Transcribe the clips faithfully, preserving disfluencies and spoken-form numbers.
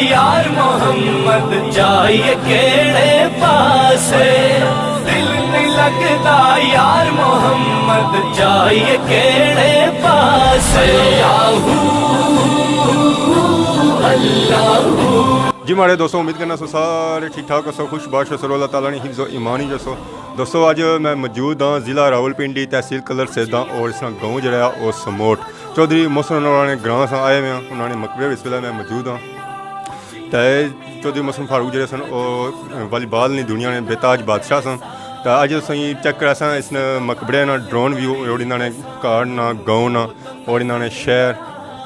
یار محمد جائیے کیڑے پاسے، دل نہیں لگدا یار محمد جائیے کیڑے پاسے۔ اللہ، اللہ۔ جی ماڑے دوستو، امید کرنا سو سارے ٹھیک ٹھاک ہوسو، خوش باش ہوسو، اللہ تعالیٰ نے حفظ و ایمان وچ ہوسو۔ دوستو، اج میں موجود ہاں ضلع راولپنڈی، تحصیل قلعر سیداں، اور اس نا گاؤں جڑا ہے او سموٹ۔ چوہدری محسن ہوراں نے گراں اساں آئے ہوئے ہاں، انہاں نے مقبرے وچ اس ویلے میں موجود ہاں۔ تے چوہدری محسن فاروق جڑے سن، او والی بال نی دنیا نے بے تاج بادشاہ سن۔ تے اج اساں چیک کراساں اس نے مقبرے نا ڈرون ویو، اور انہاں نے گھر نا، گاؤں نا، اور انہاں نے شہر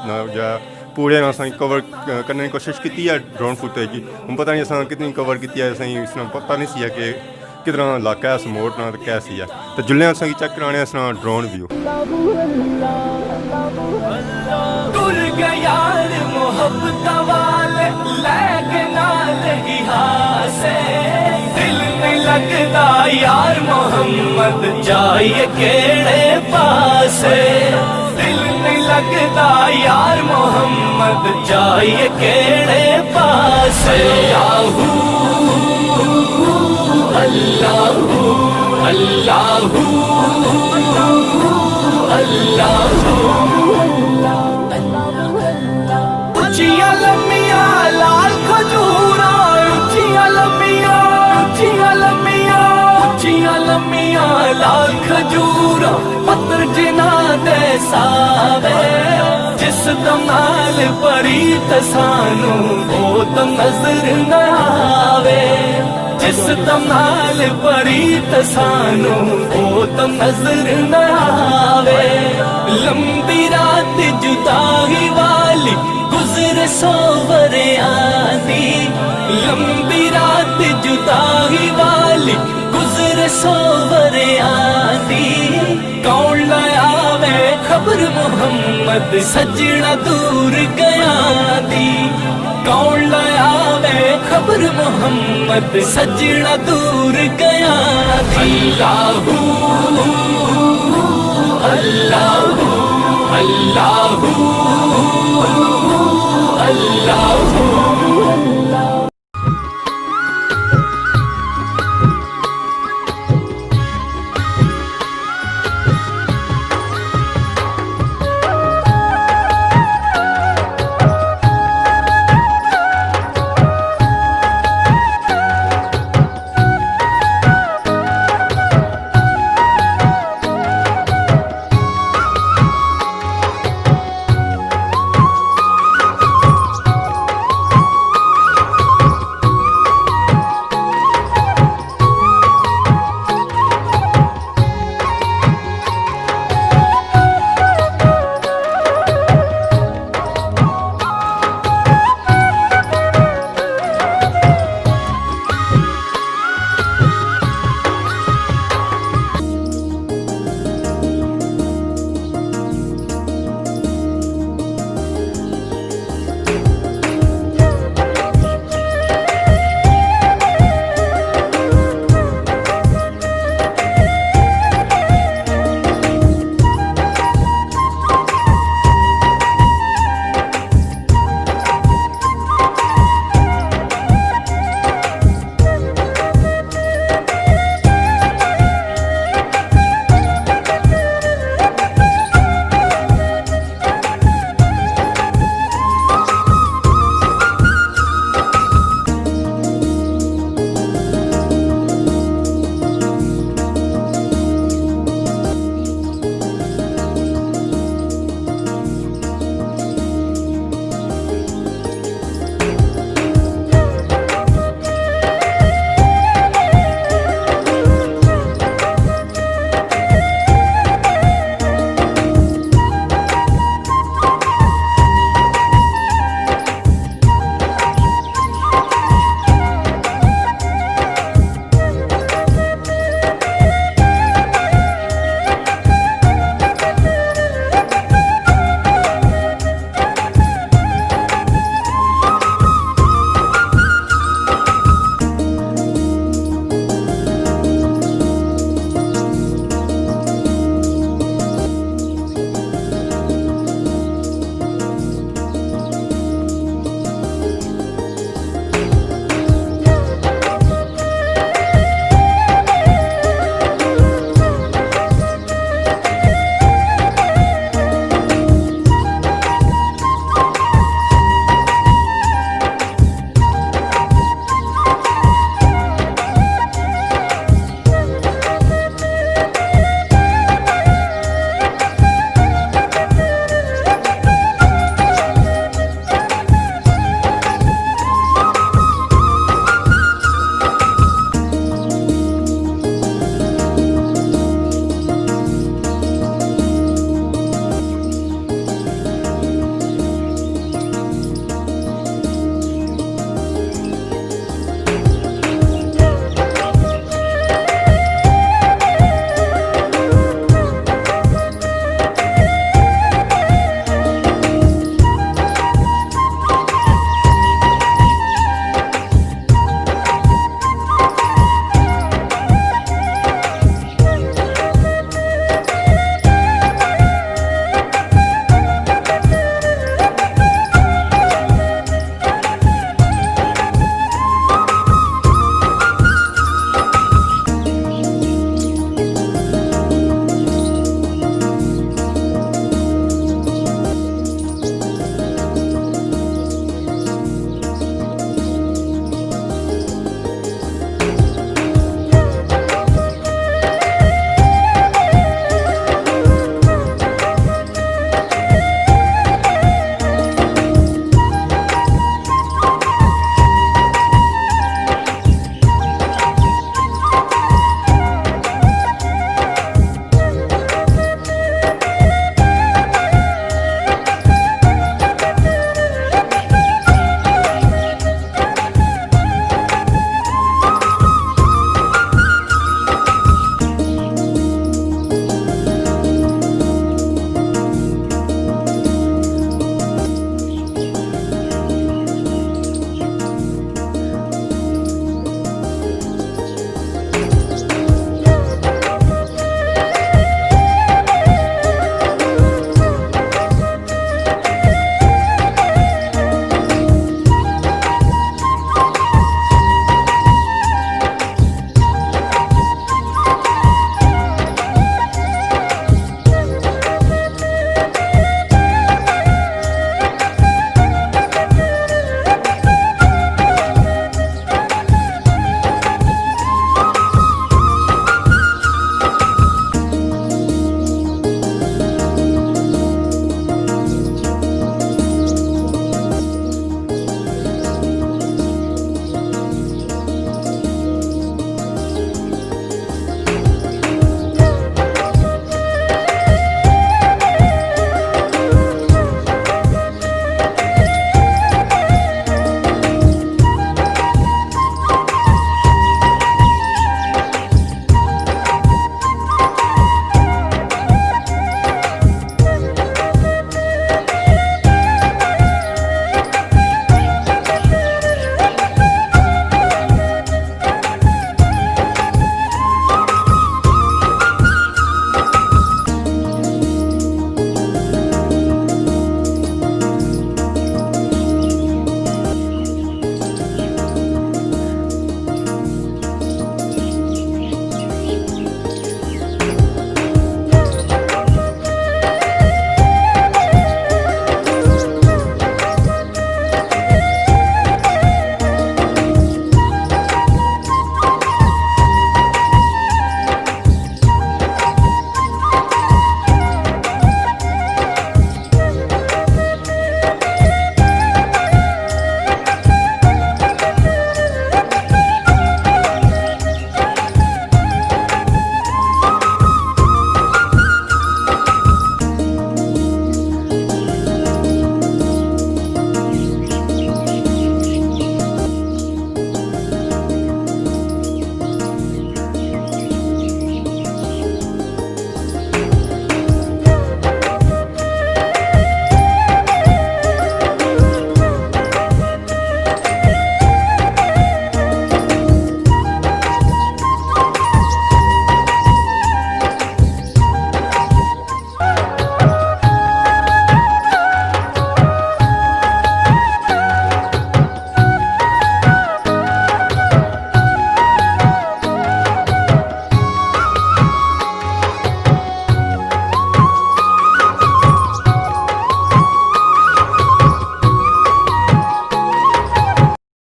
نا جا پورے نا اساں کور کرنے کی کوشش کیتی ہے ڈرون فوٹیج۔ ہن پتہ نہیں اساں کتنی کور کیتی ہے، اساں اس نا پتہ نہیں سی ہے کہ کدھر علاقہ ہے سموٹ نا تے کیسی ہے۔ تے جلنے اساں کی چیک کرانے اساں ڈرون ویو۔ ٹر گیا یار محبت والے، لے کے نال ہی ہاسے۔ دل نہیں لگدا یار محمد جائیے کیڑے پاسے۔ دل نہیں لگدا یار محمد جائیے کیڑے پاسے۔ اللہ، اللہ، اللہ۔ اچیاں لمیاں لال کھجوراں، اچیاں لمیاں، اچیاں لمیاں، اچیاں لمیاں لال کھجوراں، پتر جنہاں دے ساوے۔ جس دم نال پریت سانوں، او دم نظر نہ آوے۔ جس دم نال پریت سانوں، او دم نظر نہ آوے۔ لمبی رات جدائی والی، گزر سو وریاں دی۔ لمبی رات جدائی والی، گزر سو وریاں دی۔ کون لایا وے خبر محمد سجنا دور گیا دی؟ کون لایا وے خبر محمد سجنا دور گیا دی؟ اللہ، اللہ، اللہ، اللہ۔